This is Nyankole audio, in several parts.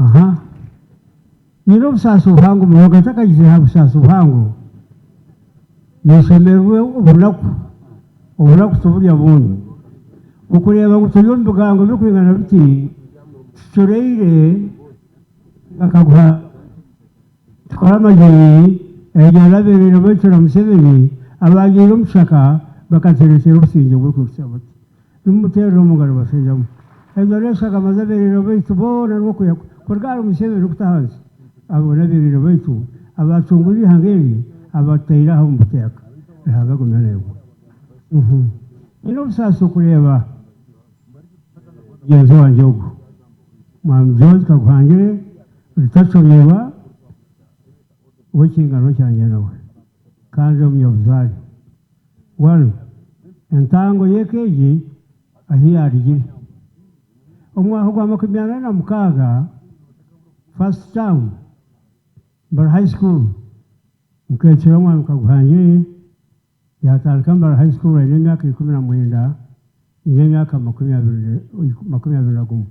Aha. Nyine obusaasi buhango munonga ntakagizire aha busaasi buhango. Ninshemererwa obunaku, obunaku tiburya bundi. Okureeba ngu turi omu bigango birikwingana biti, tucureire bakaguha tukore amagyenyi, eryo rabereire baitu na Museveni abaagiire omu kishaka bakatureetera obusingye burikwikutsa buti. Nimumuteerere omu ngaro bashaija mwe. Ezo n'eshagama z'abeereere baitu boona nibo kwiha kuruga ahari Museveni kuta ahansi. Abo n'abeereere baitu abaacungwire eihanga eri abatutaire aha omu buteeka. Ruhanga agume naimwe. Nyine obusaasi okureeba mugyenzi wangye ogu, Mwami George Kaguhangire Rutacomyerwa ow'ekingano kyangye nawe kandi omunyabuzaare. One, entango y'eka egi ahi yaarugire. Omu mwaka gwa 46, first term, Mbara High School, nkeecura Omwami Kaguhangire yaatandika Mbara High School aine emyaka 19, nyine emyaka 21.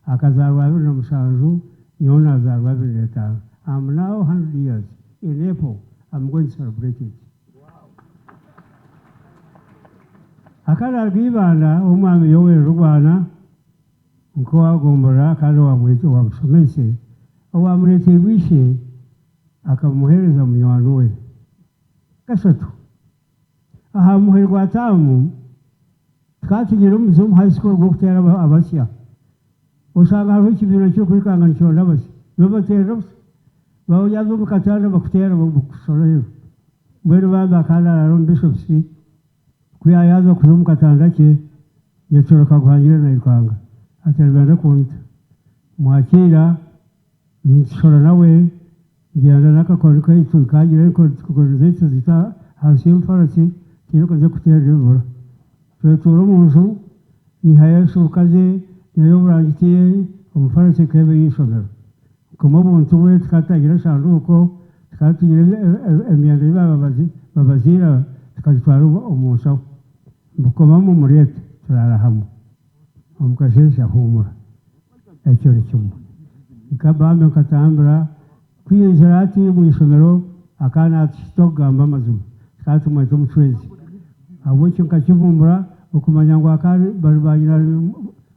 Akazaarwa 27, nyowe naazaarwa 25. I'm now 100 years in April, I'm going to celebrate it. Akaba naaruga Ibanda ow'Omwami Yoweri Rugwana nk'owaagomborora kandi owaamushomeise, owaamureeteirwe ishe akamuheereza munywani we. Kashatu, aha muheru gwa taamu tukaba tugiire omu muze omu high school gw'okuteera abasya. Oshanga hariho ekibiina kirikwikanga nikironda abasya, nibabateerera busha. Waaba oryaza omu katanda bakuteera bakushora aheeru. Mbwenu bambi akaba naaraara omu Bishops, ku yaayaza kuza omu katanda ke, nyekiro Kaguhangire nairukanga ati nibenda kunyita. Mwakiira, nshora nawe, ngyenda n'akakoni kaitu, nkagira enkoni zaitu tuzita ahansi y'omufarasi, tihaine oku kuteerera ebibura. Twetuura omu nju, nyihayo eshuuka ze, nyihayo oburangiti ye, omufarasi ekaba ey'eishomero. Nkoma obuntu bwe, tukaba tutagira eshanduuko, tukaba tugira emyenda ei babaziira tukagitwara omu nshaho. Mbukomamu mureete turaara hamwe. Omu kasheeshe ahuumura. Ekyo ni kimwe. Nkabambe nkatambura, ku yaizire ati omu ishomero akaba naatuhita okugamba amazima. Tukaba tumweta omucwezi. Ahabw'ekyo nkakivumbura okumanya ngu akaba ari bari ba nyina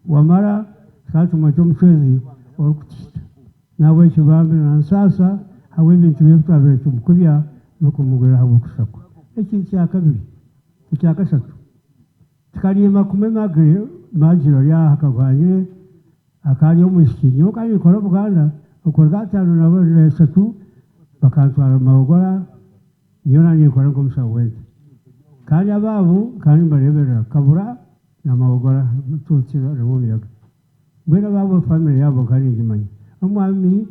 Wamara tukaba tumweta omucwezi orikutuhita. N'ahabw'ekyo bambi nansaasa ahabw'ebintu bye ebi twabaire tumukubya n'okumugurira ahabw'okushusha kwe. Ekintu kya kabiri, ekya kashatu, tukariima kumwe Marjorie ori aha Kaguhangire akaba ari omwishiki, nyowe nkaba ninkora Buganda okuruga ataano na eshatu bakantwara Mawogola nyowe naba ninkora nk'omushaho w'ente kandi abaabo nkaba nimbareeberera Kabura na Mawogola Tutsi Rwomuyaga. Mbwenu abaabo family yaabo nkaba ningimanya. Omwami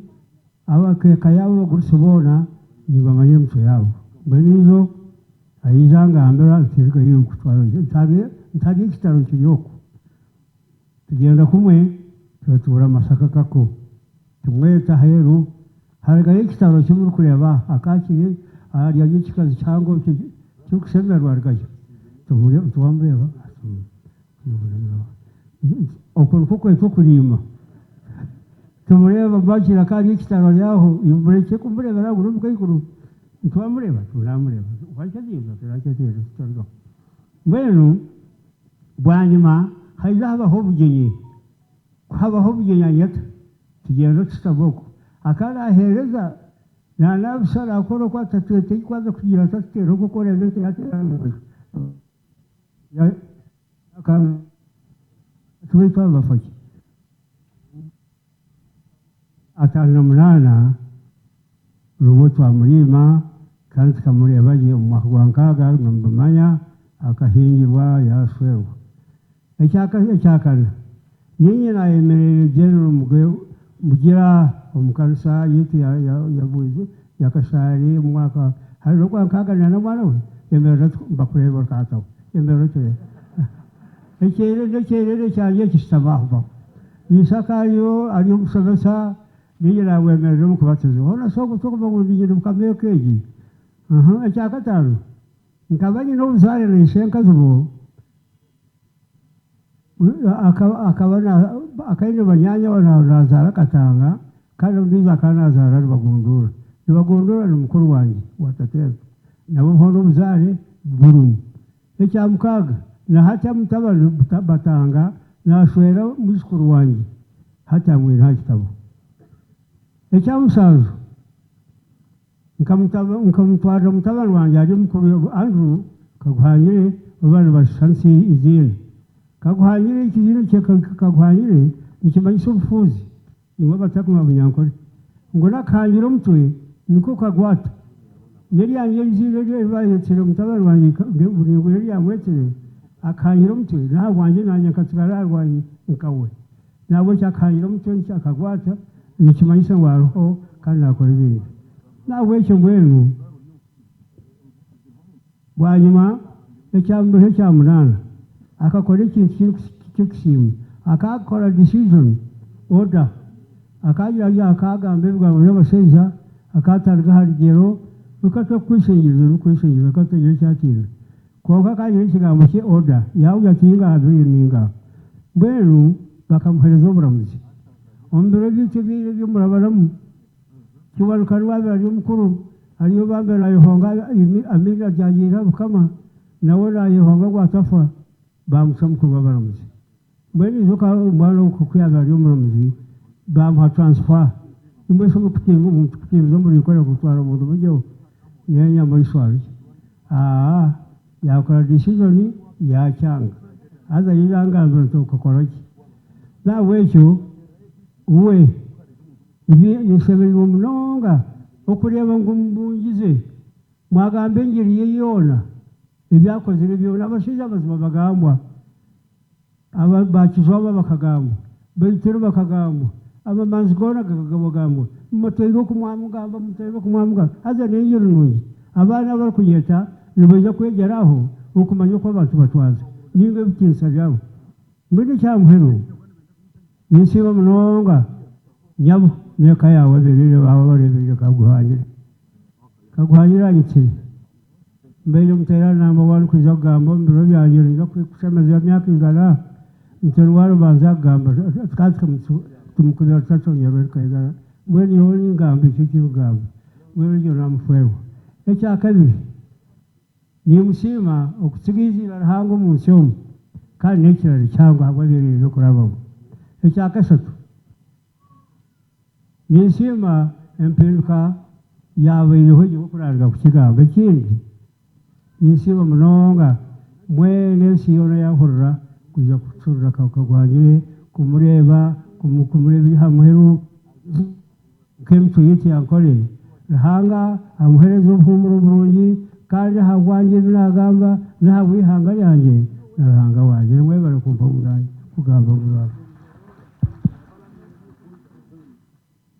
ab'eka yaabo abagurusi boona nimbamanya emicwe yaabo. Mbwenu ijo aija angambira nti rugayo nkutware nti hariyo ekitaro kiri oku. Tugyenda kumwe twetuura Masaka Kako. Tumweta aheeru harugayo ekitaro eki murikureeba aha akakiri arya ekikazi kihango kirikushemererwa arugayo. Twamureeba Okwo nikwo kwetwa okuriima. Tumureeba bakira ka ari ekitaro ari aho, murekye kumureebera ahaiguru omu kaiguru. Twamureeba? Turamureeba. Mbwenu bwanyima haija habaho obugyenyi. Ku habaho obugyenyi anyeta, tugyenda tushutama okwo. Akaba naaheereza, naanaabisa, naakora oku atatweta ei ku aza kugira atatuteera okwo ku oreeba ente yaateera aha rubaju. Baitu abo bafa ki? 58 nubwo twamuriima kandi tukamureeba gye omu mwaka gwa nkaaga nimubimanya akahingirwa yaashwerwa. Ekyakana, niinye naayemereire General Mugira omu kanisa yaitu ya Kashaari omu mwaka hariho ogwa nkaaga na mwana we yemerera mbakureebe orikataho yemerera otureebe. Ekyererezi ekyererezi kyangye kishutami aho mpaho. Isaka ariyo ari omushomesa niinye naamwemerera omu kubatizibwa. Hoona shi ogwo tokuba ngu niinye mukama eka egi? Ekyakataano, nkaba nyine obuzaare na ishenkazibo. Akaba aine banyaanya we naazaara Katanga. Kandi ondiijo akaba naazaara Rubagondora. Rubagondora ni mukuru wangye wa tateebo. Nabo hoona obuzaare burimu. Ekya mukaaga, na hati mutabani Batanga naashwera mwijukuru wangye, hati amwine aha kitabo. Ekya mushanju, nkamutwarira mutabani wangye ari omukuru Andrew Kaguhangire obu bari nibashushanisa eiziina. Kaguhangire ekiziina kye Kaguhangire nikimanyisa obufuuzi. Imwe abatakuma Bunyankore ngu n'akahangira omutwe nikwo kagwata. N'eryangye eiziina eri baayetsire mutabani wangye ngu n'eryamwetsire akahangira omutwe n'ahabwangye naanye nkatsigara aha rwangye nkawe. N'ahabw'ekyo akahangira omutwe nikyo akagwata nikimanyisa ngu ariho kandi naakora ebintu. N'ahabw'ekyo mbwenu Bwanyima ekyambeho ekya munaana, akakora ekintu ky'okusiimwa. Akakora decision, order. Akagira ati, akagamba ebigambo by'abashaija, akataruga aha rugyero, rukatakukweshengyereza orikweshengyereza akatagira eki atiina. Kwonka akagira ekigambo kye order, yaagira ati ingaha biri ningaha. Mbwenu bakamuheereza oburamuzi. Omu biro byaitu ebya ira eby'omurabaramu, Kiwanuka niwe abaire ari omukuru, ariyo bambe nayehonga Amin agyagiire aha bukama, nawe nayehonga ngu atafa, bamucwa mukuru w'abaramuzi. Mbwenu ijuka omwana ogu ku yabaire ari omuramuzi, bamuha transfer. Mbwenu shi omuntu kutimbisa omuri Ankole kutwara omuntu buryo, niyo nyamaishwa ri? Aa, yakora decision yakyanga. Haza yaija yangambira nti okakora ki? Nahabwekyo we. Ebi nishemererwa munonga okureeba ngu mubungize mwagamba engiri ye yoona, ebi akozire byona. Abashaija abazima bagambwa, aba bakizwabo bakagambwa, Baituru bakagambwa, amamanzi goona gakagambwa. Muteire oku mwamugamba, muteire oku mwamugamba. Haza n'engiri nungi. Abaana abarikunyeta nibaija kwegyera aho okumanya oku abantu batwaza ninga ebitiinisa byabo. Mbwenu ekya muheru. Ninsiima munonga nyabo n'eka yaawe abereire baawe abareebereire Kaguhangire. Kaguhangire anyitsire. Mbaire muteera namba wani kwija kugamba omu biro byangye ninza kushemeza emyaka igana nti warubanza kugamba tukaba tumukubira tutakyongyerwa tukaigara mbwenu nyowe ningamba ekyo ekirikugamba mbwenu egyo namufwerwa. Ekyakabiri. Nimusiima okutsiga eiziina rihango omu nsi omu, kandi n'ekiraro kihango ahabw'ebyererezi by'okurabamu. Ekya kashatu, ninsiima empinduka yaabaireho egyo okurandika kukigamba. Ekindi, ninsiima munonga mbwenu ensi yoona yaahurira kwija kucurira Kaguhangire, kumureeba, kumureeba eri aha muheru. Nk'emicwe yaitu ya Nkore, Ruhanga amuhereze obuhuumuro burungi, kandi ahabwangye ebi naagamba n'ahabw'eihanga ryangye na Ruhanga wangye. Nimwebare kumpa omwanya kugamba omu rurara.